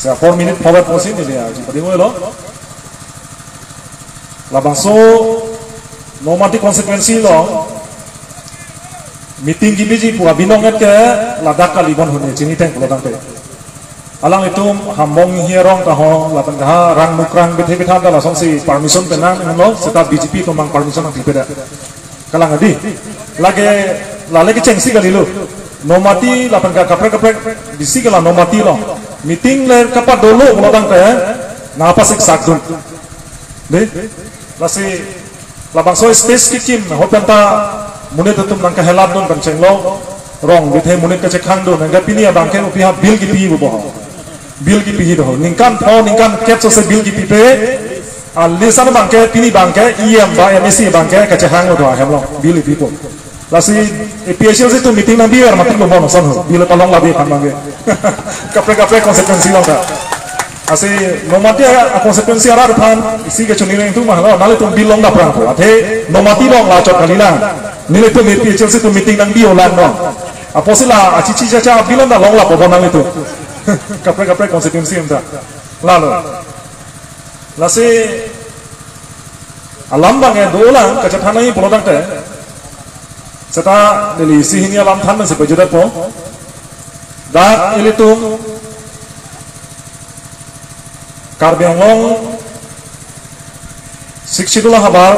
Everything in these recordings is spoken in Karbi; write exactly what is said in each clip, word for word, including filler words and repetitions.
Sa four minute forward posi neli aji padi lo. Labangso Nomati constituency along meeting kebiji pu abinong et ke ladak kali bon huni chini theng pulo tangte. Alanglitum Hambong Inghi arong ta ho lapen kaha rang nukrang bethe bethan ta lasonsi permission penang lo seta B J P atum abang permission nangpipe da. Kalang adi. Lake lale kechengsi kalilo. Nomati lapen ka kaprek kaprek bisi ke la Nomati along. Meeting le kapadolo pulo tangte nangpasiksak dun. Dei. Lasi labangso stage kekim ahut pen ta monit atum nangkahelat dun pen chenglo. Rong bethe monit kachekhang dun. Nangke pini abang ke upi ha bill kipi bo. Bill kipi hi do. Ningkan pho ningkan kep so se bill kipipe. Alisan abang ke pini abang ke E M ba M A C abang ke kachehang lo do ahem lo. Bill kipipo. Lasi A P H L C atum meeting nangbi er matik lo bon son ho. Bill palong labi aphan abang ke. Kaprek kaprek constituency along ta. Lasi Nomati a constituency arat aphan isi kechonireng atum mahalo. Nanglitum bill longdapprang po. Athe Nomati along la chot kali na. Nelitum A P H L C atum meeting nangbi olang no. Apotsi la achichi chacha bill anta longlapo bon nanglitum. Kaprek kaprek constituency anta. Lalo. Lasi alam abang ke dolang kachethan nangji pulo tangte. Seta neli isi hini alam than nangsi pajutpo. Dak ilitum Karbi Anglong Sixth Schedule ahavar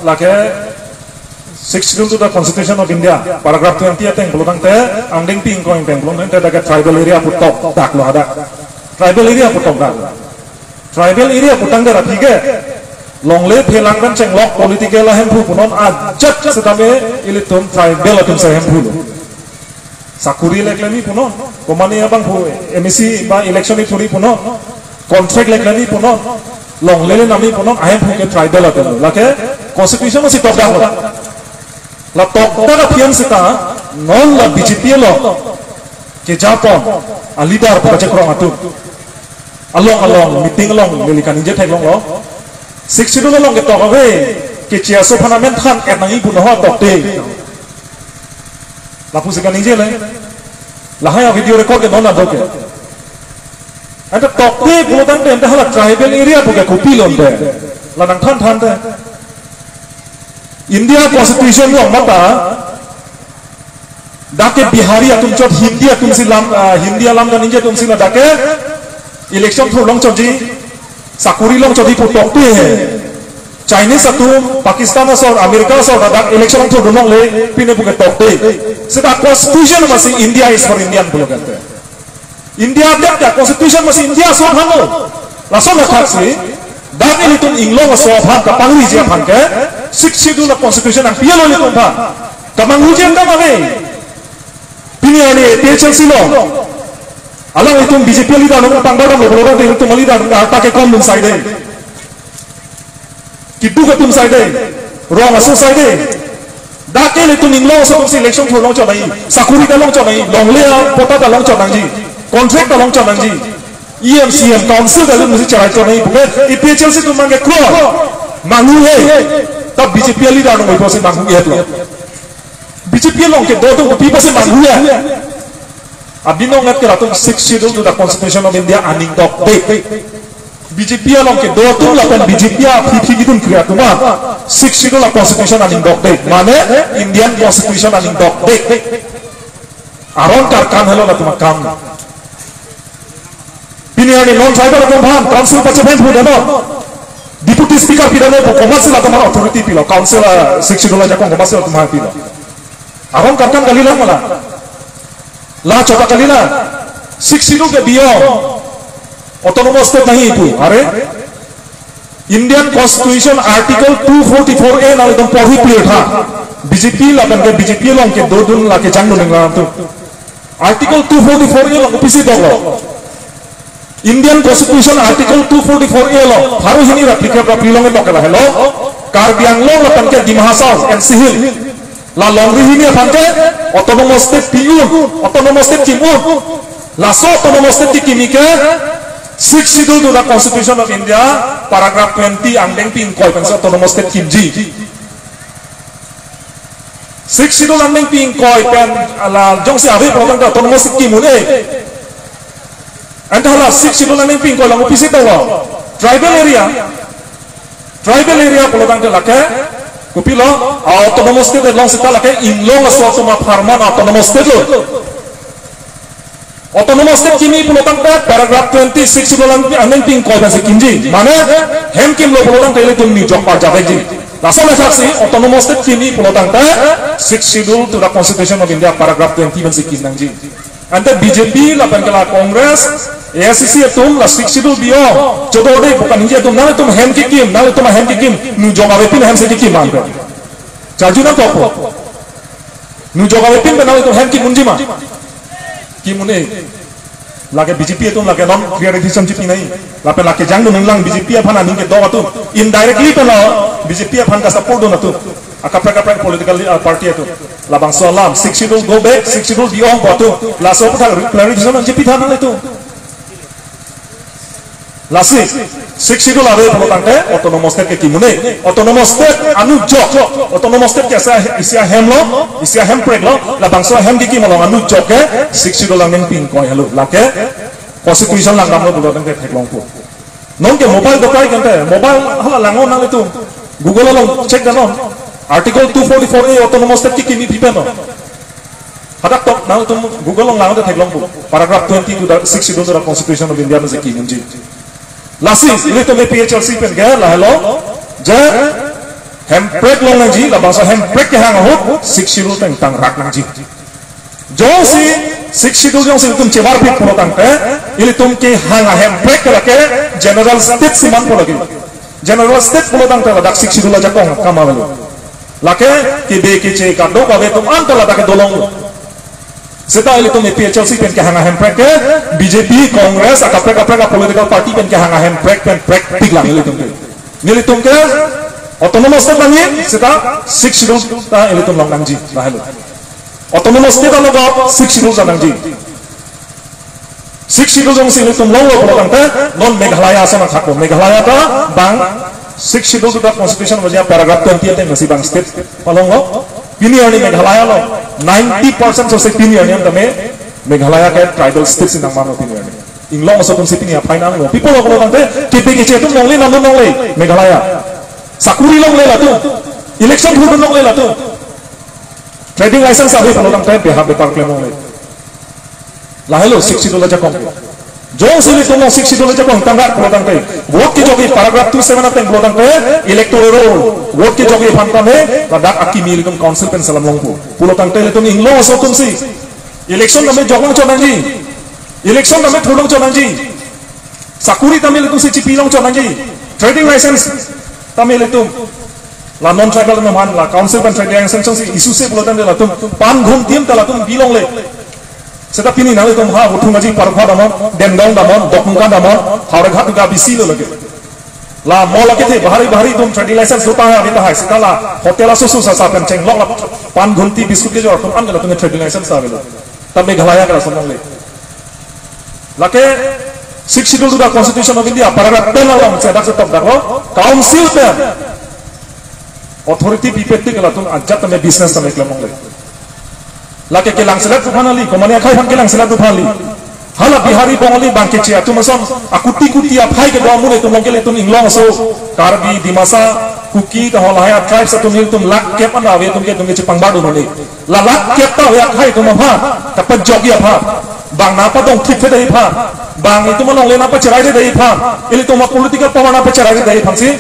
lake Sixth Schedule to the Constitution of India, paragraph twenty ateng pulo tangte, angdengpi ingkoi ateng pulo tangte, dak ke tribal area pu tokdak lo hadak. Tribal area pu tokdak lo. Tribal area pu tangte ra aphi ke longle phelang pen chenglok political ahemphu punon ajat setame ilitum tribal atum si ahemphu lo. Sakuri le klem-i punon, komane abang pu M A C ba election ithuri punon, contract le klem-i punon, longle le nam-i punon, ahemphu ke tribal atum. Lake constitution si tokdak lo. La tokdak aphi an seta, non la B J P along kejapon, a leader pu kachekrong atum. Along along, meeting along, neli kaningje theklonglo. Sixth Schedule along ketok ave, keche aso aphan amen than et nangji pu noho tokte. Lapusi kaningje le. Lahai a video record ke non ado ke. Ante tokte pulo tangte ante hala tribal area pu ke kopilo ante. La nangthan thante. India Constitution along mata dak ke Bihari atum chot Hindi atum si lam, ah, Hindi alam kaningje atum si la dak ke election thur longchotji, sakuri longchotji pu tokte he. Chinese atum, Pakistan asor, America asor dak election thurdun longle, pine pu ke tokte. Seta constitution masi India is for Indian pulo kante. India adet ke constitution masi India aso aphan lo. Lason athaksi, dak ilitum inglong aso aphan kapangriji aphan ke, Sixth Schedule a constitution nangpilo ilitum aphan. Kamanghuji akam ave. Pini arni A P H L C along. Alanglitum B J P leader nangpangbar damlo pulo tangte ilitum leader arta ke kom dun saide. Keduk atum saide, rong aso saide. Dak ke ilitum inglong aso atumsi election thur longchot nangji, sakuri ta longchot nangji, longle apatta ta longchot nangji, contract ta longchot nangji. E M, C M, council ta ilitum si cherai chot nangji puke, A P H L C atum abang ke kroi. Manghu he. Ta B J P leader nangpusi manghu he lo. B J P along kedo atum kopi pusi manghu he. Abinong et ke latum Sixth Schedule to the Constitution of India aning dokde. B J P along kedo atum lapen B J P aphi phi kidun kre atum a Sixth Schedule a constitution aning dokde. Mane Indian Constitution aning dokde. Aron karkan helo latum akam. Pini arni non tribal atum aphan council pachepen pu dano. Deputy speaker pi dano pu komatsi latum aphan authority pilo. Council a Sixth Schedule ajakong komatsi latum aphan pilo. Aron karkan kalilang mala. La chota kalilang. Sixth Schedule ke beyond autonomous state nangji pu. Are? Indian Constitution Article two forty-four A nangtum porhi clear tha. B J P lapen ke B J P along kedodun la kejangdun nangtum. Article two forty-four A along kopisi doklo. Indian Constitution Article two forty-four A along, pharo hini ra phlikep ra phli along dok ke lahelo. Karbi Anglong lapen ke Dima Hasao, N C Hills. La longri hini aphan ke autonomous state pi un, autonomous state kim un. Laso autonomous state kekimi ke Sixth Schedule to the Constitution of India, paragraph twenty angdengpi ingkoi pensi autonomous state kimji. Sixth Schedule angdengpi ingkoi pen la jongsi ave pu tangte autonomous state kim un-e. Anta hala Sixth Schedule nangpingkoi along kopisi tolo? Tribal area. Tribal area pulo tangte lake, kopilo, autonomous state along seta lake inglong aso atum apharman autonomous state lo. Autonomous state kimi pulo tangte paragraph twenty-six pulo tangte nangpingkoi pensi kimji. Mane hem kimlo pulo tangte ilitum nijok parjapji. Laso athak si autonomous state kimi pulo tangte Sixth Schedule to the Constitution of India paragraph twenty pensi kim nangji. Ante B J P lapen ke la Congress, A I C C atum la Sixth Schedule bi-ong chodor de pu kaningje atum, nanglitum hem kekim, nanglitum ahem kekim, nijok avepin ahem si kekim ante. Charju nangkokpo. Nijok avepin pen nanglitum hem kim unji ma? Kim un-e. Lake B J P atum lake non clarification chipi nai. Lapen lake jangdun nanglang B J P aphan aning kedok atum. Indirectly pen la B J P aphan ka support dun atum. Akaprek kaprek political, uh, party atum. Labangso alam, Sixth Schedule go back, Sixth Schedule bi-ong pu atum. Laso aputhak clarification nangchipitha nanglitum. Lasi, Sixth Schedule ave pulo tangte, autonomous state kekim un-e. Autonomous state anujok, autonomous state ke isi a-, isi ahemlo, isi ahempreklo, labangso ahem kekim along anujok ke, Sixth Schedule along nangpingkoi helo, lake, constitution langdamlo pulo tangte theklongpo. Nonke mobile dokai kante, mobile hala langon nanglitum. Google along check danon. Article two forty-four A autonomous state kekimi pi pen lo. Hadak tok nangtum Google along langon te theklongpo. Paragraph twenty to the Sixth Schedule to the Constitution of India pensi kim unji. Lasi, ilitum A P H L C pen ke lahelo. Je, hemprek long nangji, labangso hemprek kehang ahut, Sixth Schedule tengtang rak nangji. Jongsi Sixth Schedule jongsi ilitum chevarpik pulo tangte, ilitum kehang ahemprek ke lake general state si manpo lagi. General state pulo tangte ladak Sixth Schedule ajakong akam avelo. Lake kebe keche kadokave atum anta ladak ke dolong. Seta ilitum A P H L C pen kehang ahemprek ke B J P, Congress, akaprek kaprek a-political party pen kehang ahemprek pen prekpik lang ilitum ke. Nelitum ke autonomous state nangji, seta Sixth Schedule ta ilitum long nangji, lahelo. Autonomous state along Sixth Schedule ta nangji. Sixth Schedule jongsi ilitum longlo pulo tangte, non Meghalaya ason athak lo. Meghalaya ta bang Sixth Schedule to the Constitution of India paragraph twenty ateng si bang state palonglo. Pini arni Meghalaya along ninety percent sose pini arni tame Meghalaya ke tribal state si nangmanlo pini arni. Inglong aso atum si pini aphai nanglo. Pi pulo pulo tangte, kebe keche atum longle, nangdun longle Meghalaya. Sakuri longle latum. Election thurdun longle latum. Trading license ave pulo tangte beha bepar klem longle. Lahelo Sixth Schedule ajakong. Jongsi ilitum Sixth Schedule ajakong tangka pulo tangte, vote kejokji paragraph two seven ateng pulo tangte, electoral roll, vote kejokji aphan tame, ladak akimi ilitum council pen selam longpo. Pulo tangte ilitum inglong aso atum si election tame jok long chot nangji. Election tame thur long chot nangji. Sakuri tame ilitum si chipi long chot nangji. Trading license tame ilitum, la non tribal atum aphan, la council pen trading license si issue se pulo tangte latum pan ghun tim ta latum bilongle. Seta pini nanglitum ha Huthung Aji, Parkha damnon, Dendong damnon, Dokmoka damnon, Howraghat ga bisi lo lake. La mall akethe bahari bahari atum trading license do tahai, ave tahai. Seta la hotel aso aso sasa pen chenglok la pan ghunti biscuit kejor atum an latum trading license ta avelo. Ta Meghalaya ke lason longle. Lake Sixth Schedule to the Constitution of India paragraph ten along si dak si tok daklo, council pen authority pipe tik latum ajat tame business tame klem longle. Lake kelangselet aphan kali, komane akhai aphan kelangselet aphan kali. Hala Bihari Bongali bang keche atum ason, akuti kuti aphai kedo amonit atum along ke ilitum inglong aso, Karbi, Dimasa, Kuki, ta halahai tribes atum ilitum lakh kep an ave atum ke itum ke chepangbar dun neli. La lakh kep ta ave akhai atum aphan, ta pajokji aphan, bang nangpadong thipthedetji aphan, bang itum alongle nangpacheraidetji aphan, ilitum a-political power nangpacheraidetji aphan si,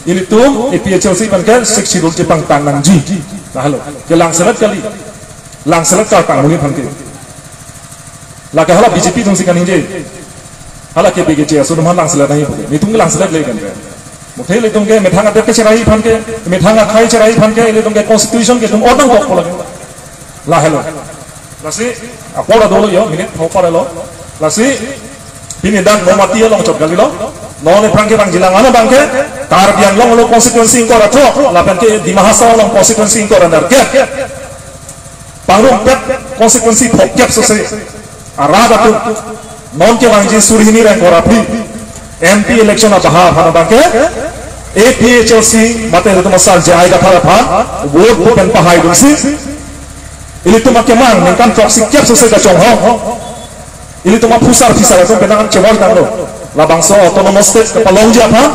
ilitum A P H L C pen ke Sixth Schedule chepangtang nangji. Lahelo, kelangselet kali. Langselet kartang amonit aphan ke. Lake hala B J P atum si kaningje. Hala kebe keche aso atum aphan langselet nangji puke. Nelitum ke langselet le kan ke. Muthe ilitum ke methang adet kecheraiji aphan ke, methang akhai cheraiji aphan ke, ilitum ke constitution ke itum odang kok pulo ke. Lahelo. Lasi, apor adolo yo, minute pho parlo. Lasi, pini dak non mati along chot kalilo. Non aphrang ke bang jilang ano bang ke, Karbi Anglong along constituency ingkoi ra throk, lapen ke Dima Hasao along constituency ingkoi ra nerkep. Pangrumpet constituency phokep sose arat atum, non kevangji suri hini ra ingkoi ra phli M P election abaha aphan abang ke A P H L C mate ilitum asar J I Kathar aphan vote pen pahai dunsi, ilitum akemang ningkan throksi kep sose kachonghong. Ilitum aphusar phisar atum penang an chevoi tanglo. Labangso autonomous state kapalongji aphan,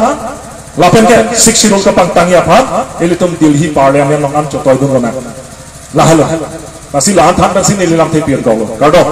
lapen ke Sixth Schedule kapangtangji aphan, ilitum Delhi Parliament along an chotoidun lonang. Lahelo. Lasi la-an than pensi neli lamthe pi-en koklo. Kardom.